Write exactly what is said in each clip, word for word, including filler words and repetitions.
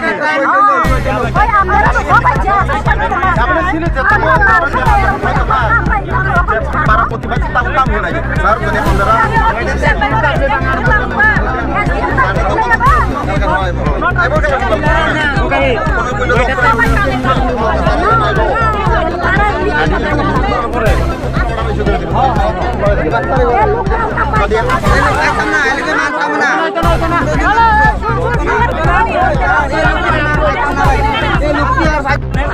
ওই আপনারা তো সবাই যে আছেন, আমরা মার খাবে, এরকম করে আমরা এরকম করে আমরা এরকম করে পারা প্রতিবাদ চিন্তা করতাম হয়ে নাই। স্যার, যদি আপনারা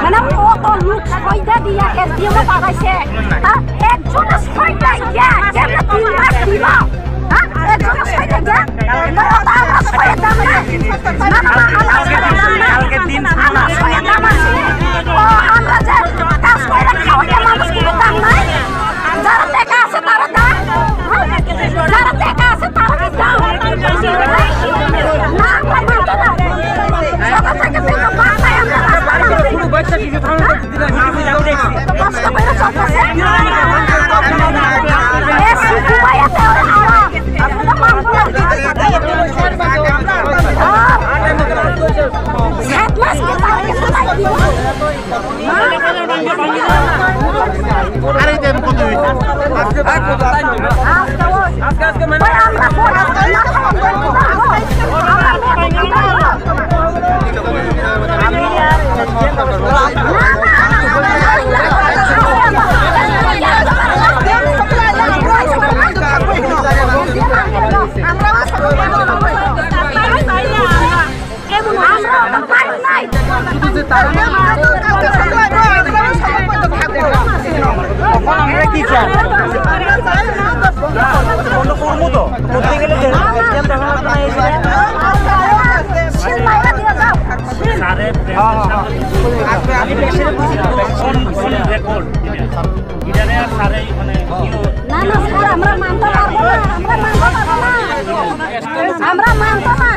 Mana o to nuk soida diya S D M o pagaise. Ta ekjon soida diya, kemne tin mas dibo? Ha? Ekjon soida diya? Mana ta soida diya? Mana ma ala soida diya? Ala soida diya? O amra je kas koira khawai ya manus kunu tang nai. Jara teka ase tara da. Jara teka ase tara da. Na, na, na, na. Soka theke beka bata ya. Kosto koira chokase. E, suku baya te ora awa. Apo da mampu. Sat mas ke tara ke sunai. On, on record. এটা। এটারে আর স্যারে মানে ইয়ে না, না, স্যার, আমরা মানতে পারবো না, আমরা মানতে পারবো না। আমরা মানতে না।